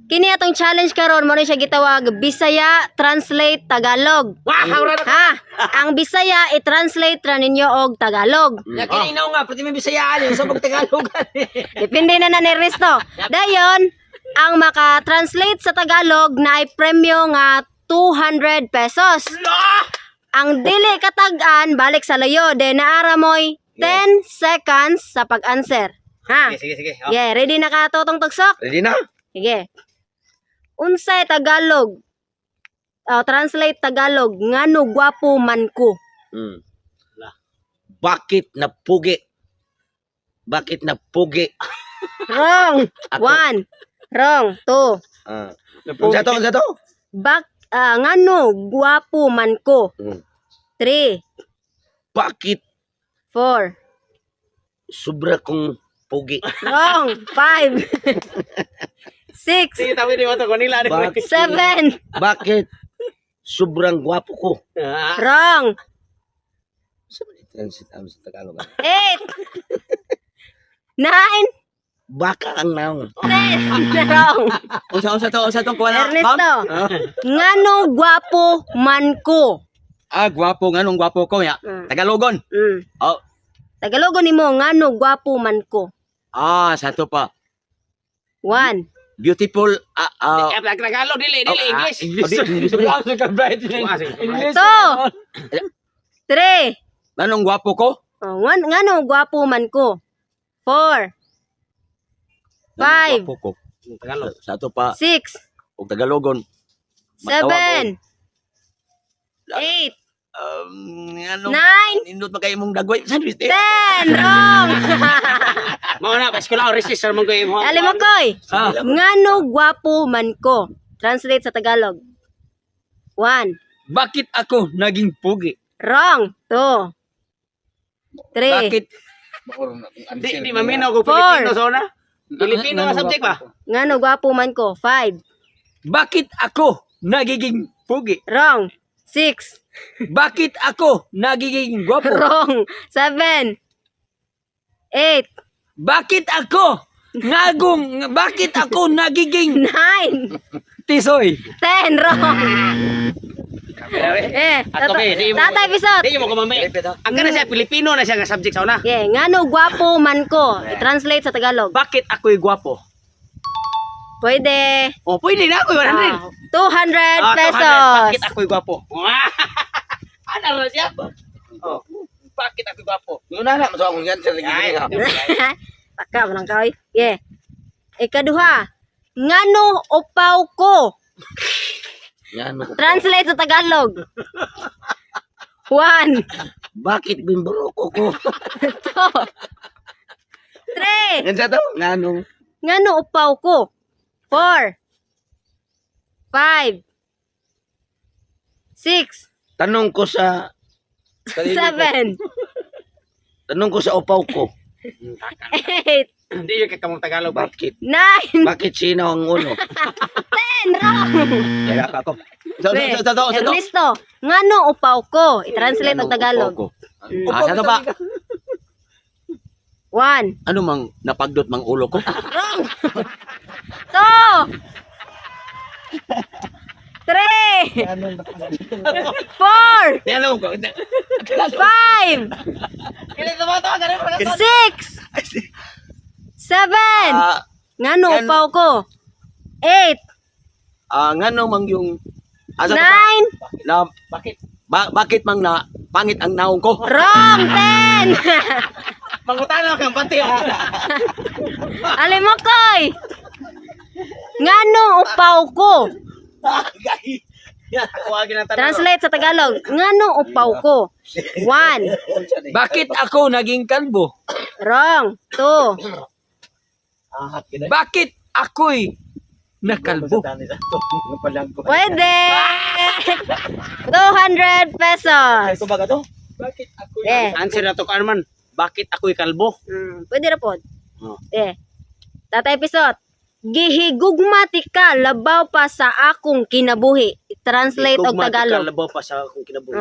Kini atong challenge karon mo ni siya gitawag Bisaya translate Tagalog. Wow, ra na. Ha? Ang Bisaya i-translate ra ninyo og Tagalog. Ya kini inaw nga, pati may Bisaya alin sa pag Tagalog. Depende na na ni Ernesto. Dayon, ang maka-translate sa Tagalog na ay premyo nga 200 pesos. Ang dili katag-an balik sa layo, de naara moy 10 seconds sa pag-answer. Ha? Sige, sige. Oh. Yeah, ready na ka, Totong Tugsok? Ready na? Sige. Unsay Tagalog? Oh, translate Tagalog, ngano gwapo man ko? Bakit napugi? Bakit napugi? Wrong. Ako. One. Wrong. Two. Ah. Unsa to? Unsa to? Bak ngano gwapo man ko? Three, Bakit four. sobra kong pugi? Wrong. Five. Six. Sige, tawi ni mo to kanila. Bakit? Seven. Bakit sobrang gwapo ko? Ah. Wrong. Sa man transit am sa Tagalog, ah? Eight. Nine. Baka ang naong. 10. Wrong. Unsa unsa to? Unsa tong kuha na? Ernesto. Ngano gwapo man ko? Ah, gwapo, nganong gwapo ko ya. Tagalogon. Oh. Tagalogon nimo, ngano gwapo man ko? Ah, sa to pa. One. Beautiful ah ah. Tagalog, dili, dili, Oh, ah, English. English. English. Two. Three. Anong gwapo ko? Oh, one, ngano gwapo man ko? Four. Anong Five. gwapo ko? Tagalog. Sa to pa Six. og Tagalogon. Seven. Eight. Anong Nine. nindot pa kay imong dagway? Sandwich. 10. Wrong. Mao na, eskwela resist sir man ko imo. Alam mo, Koy. Ah. Ngano gwapo man ko? Translate sa Tagalog. One. Bakit ako naging pugi? Wrong. Two. Three. Bakit Di di maminaw ko Four. Pilipino sa una. Pilipino nga subject ba? Ngano gwapo man ko? Five. Bakit ako nagiging pugi? Wrong. Six. Bakit ako nagiging gwapo? Wrong. Seven. Eight. Bakit ako ngagong bakit ako nagiging Nine. tisoy? 10. Wrong. Eh, Ato, be, di mo- Tatay Pisot. Di mo ko mamay. Ang kana siya Pilipino na siya nga subject sa una. Yeah, ngano gwapo man ko? I-translate sa Tagalog. Bakit ako'y gwapo? Pwede. Oh, pwede na ako'y 100. Ah, 200 Ah, 200. pesos. Bakit ako'y gwapo? Ano na siya? Oh. Bakit ako'y gwapo? Una na, mas akong yan sir lagi Ay, ha. Taka man ka oy. Yeah. Ikaduha. Ngano upaw ko? Yan. Translate sa Tagalog. One, Bakit bimbroko ko? two, three. Yan sa to? Ngano? Ngano upaw ko? Four, five, six, Tanong ko sa seven, tanong ko sa upaw ko. eight, Hindi yun kakamong Tagalog ba? Bakit? nine, Bakit sino ang ulo? 10. Wrong. Kaya ako. Sa sa sa sa to. Ernesto, ngano upaw ko? I-translate og Tagalog. Ah, sa to pa. One, Ano mang napagdot mang ulo ko? wrong. Two, three, four, Di ano ko. five, six, seven. Ah, Ngano upaw ko? Eight, ah, ngano mang yung ah, sa to pa. nine, Na Bakit? ba, bakit mang na pangit ang naong ko? wrong, 10. Mangutana kang pati. Alam mo, Koy. Ngano upaw ko? Translate sa Tagalog. Ngano upaw ko? One, Bakit ako naging kalbo? wrong. Two, Bakit ako'y nakalbo? Pwede! 200 pesos. Bakit ako'y Eh. Answer na to Arman. Bakit ako'y kalbo? Pwede ra pod. Oh. Eh. Tatay Pisot, gihigugma ti ka labaw pa sa akong kinabuhi. Translate og Gugma ti ka, Tagalog. Labaw pa sa akong kinabuhi.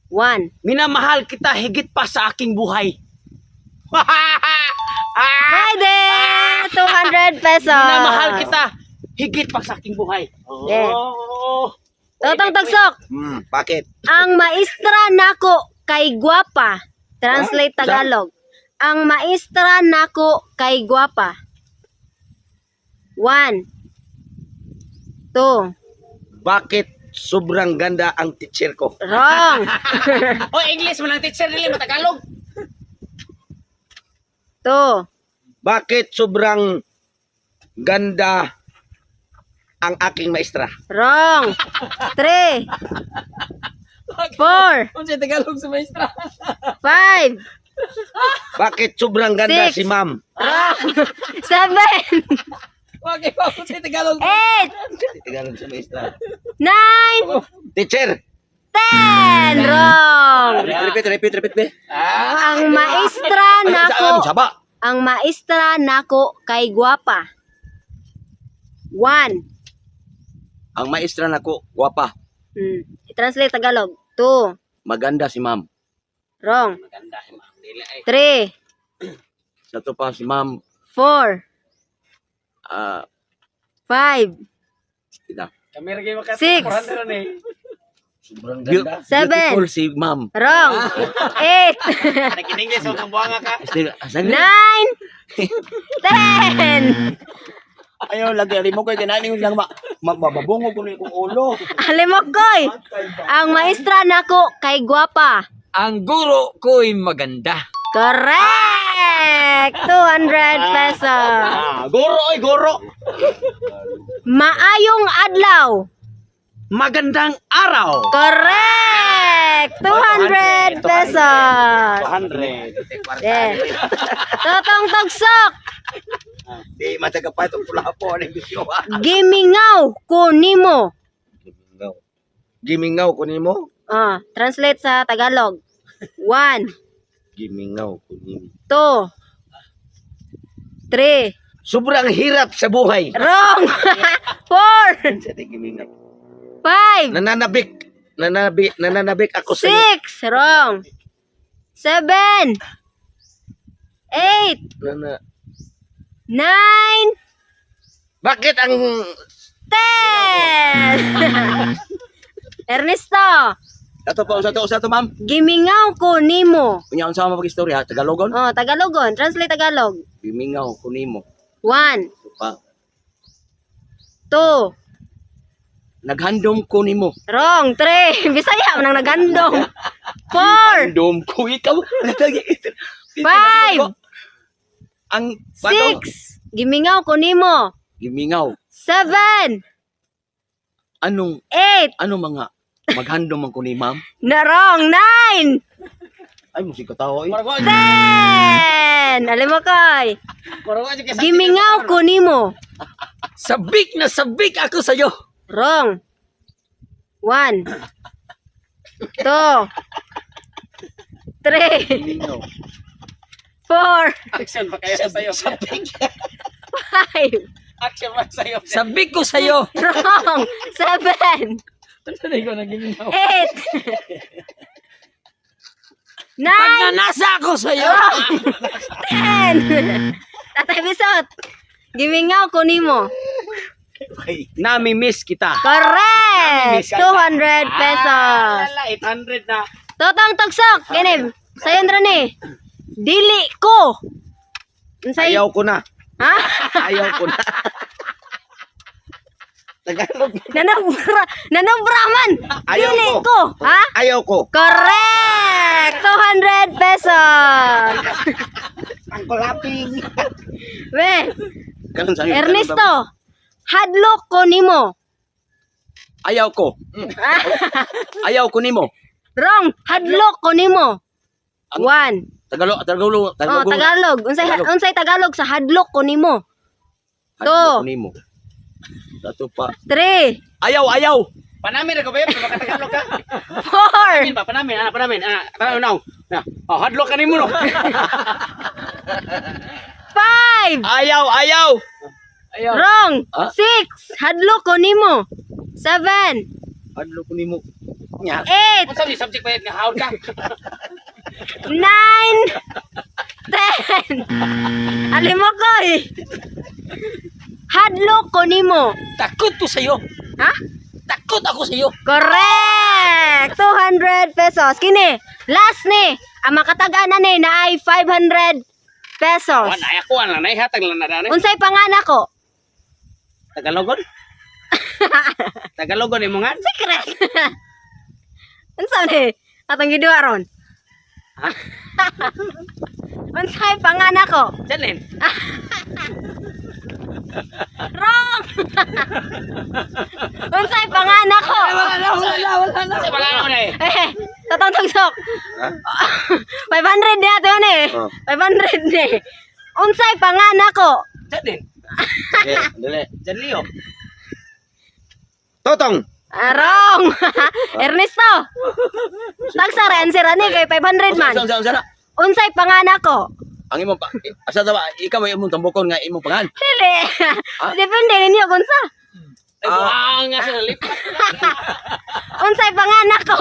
One. Minamahal kita higit pa sa aking buhay. Pwede! 200 pesos. Minamahal kita. Higit pa sa aking buhay. Yeah. Oh. Totong tagsok. Bakit? Ang maestra nako kay gwapa. Translate Ah, Tagalog. Ang maestra nako kay gwapa. 1, 2. Bakit sobrang ganda ang teacher ko? Wrong. Oh, English mo lang teacher dili mo Tagalog. 2. Bakit sobrang ganda ang aking maestra? Wrong. 3, 4, Unsa Tagalog sa maestra? 5, Bakit sobrang ganda 6. si ma'am? 7, Bakit pa unsa Tagalog? 8, Tagalog sa maestra. 9, Teacher! 10. Wrong. Repeat, repeat, repeat, be. Ang maestra nako Saba. Ang maestra nako kay gwapa. 1. Ang maestra nako, gwapa. I-translate Tagalog. 2. Maganda si ma'am. Wrong. Maganda si ma'am. Dili ay. 3, Sa to pa si ma'am, 4, ah, 5, kita. Kami ra gyud maka 6. 400 ni. Sobrang ganda. 7. Beautiful si ma'am. Wrong. 8, Nag-English ang buwanga ka. Still, asan 9, 10. Ayaw lagi mo koy kinani yung lang ma mababungo ko ni kong ulo. Alimokoy. Ang maestra nako kay gwapa. Ang guro ko'y maganda. Correct! 200 pesos. Ah, guro oy guro. Maayong adlaw. Magandang araw. Correct! 200 pesos. 200. Yeah. Totong tugsok. Di mataga pa itong pula po ang bisyo. Gimingaw ko nimo. Gimingaw. Gimingaw ko nimo? Ah, translate sa Tagalog. 1, Gimingaw ko nimo. 2, 3. Sobrang hirap sa buhay. Wrong. 4, Sa di gimingaw. 5, Nananabik. Nananabik, nananabik ako sa 6. Wrong. 7, 8, Nana. 9, Bakit ang 10. Ernesto, Ato pa usa to ma'am. gimingaw ko nimo. Unya unsa man pag-istorya Tagalogon? Oh, Tagalogon. Translate Tagalog. Gimingaw ko nimo. 1, Pa 2, naghandom ko nimo. Wrong. 3. Bisaya man ang nagandong. 4, Handom ko ikaw. 5, Ang bato. 6. Gimingaw ko nimo. Gimingaw. 7, Anong 8. ano mga maghandom man ko ni ma'am? Na wrong. 9, Ay musika tao eh. 10. Alam mo koy. Gimingaw ko nimo. Sabik na sabik ako sa'yo. Wrong. 1, 2, 3, Gimingaw. 4, Action pa kaya sa'yo. 5. Action pa sa'yo. Sabik ko sa'yo. Wrong. 7, Ano ikaw nagimingaw? 8, 9, Pagnanasa ako sa'yo. 10. Tatay Bisot, gimingaw ko nimo. Nami-miss kita. Correct! 200 pesos. Lala, 800 na. Totong tagsok, kinim. Sayon ra ni. Dili ko. Unsay? Ayaw ko na. Ha? Ayaw ko na. Tagalog. Nanobra, nanobra man. Ayaw Dili ko. ko. Ha? Ayaw ko. Correct! 200 pesos. Ang kulaping. We, Kanon sa'yo. Ernesto, hadlok ko nimo. Ayaw ko. Ayaw ko nimo. Wrong, hadlok ko nimo. Ang- 1. Tagalog, Tagalog, Oh, Tagalog. Tagalog. Unsay Tagalog. unsay Tagalog sa hadlok ko nimo? Hadlok ko nimo. Dato pa. 3, Ayaw, ayaw. Panamin ako ba yun? Makatagalog ka. 4, Panamin ba? Panamin. Ah, panamin. Ah, tara now. Na. Oh, hadlok ka nimo no. 5. Ayaw, ayaw. Ayaw. Wrong. Ah? 6. Hadlok ko nimo. 7, Hadlok ko nimo. Nya. 8, Unsa ni subject pa nga haul ka? 9, 10. Alim mo ko eh. Hadlok ko nimo. Takot ko sa'yo. Ha? Takot ako sa'yo. Correct! 200 pesos. Kini, last ni. Ang makatagaan na ni na ay 500 pesos. Wala ay ako ana nay hatag lang na dani. Unsay panganak ko? Tagalogon? Tagalogon imo nga? Secret. Unsa ni? Atong giduha ron. Unsay panganak ko? Jalin. Wrong. Unsay panganak ko? Wala na, wala na, wala na. Sa pangalan mo na eh. Eh, tatong tugsok. 500 na ito ni. Oh. 500 ni. Unsay panganak ko? Jalin. Okay, dali. Jalio. Totong. Ah, wrong. Ernesto. Tagsa ra answer ani kay 500 man. Unsa unsa unsa na? Unsay panganak ko? Ang imong pa, asa ta ba ikaw ay imong tambukon nga imong pangan. Dili. Depende ninyo kung sa. Ay buang nga sa lipat. Unsay panganak ko?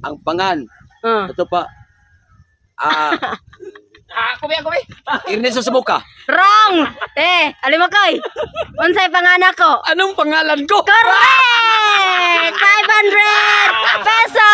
Ang pangan ito pa ah Ah, kubi kubi. Ernesto Sabuka. Wrong. Eh, alimakoy. Unsay panganak ko? Anong pangalan ko? Correct! 500 pesos!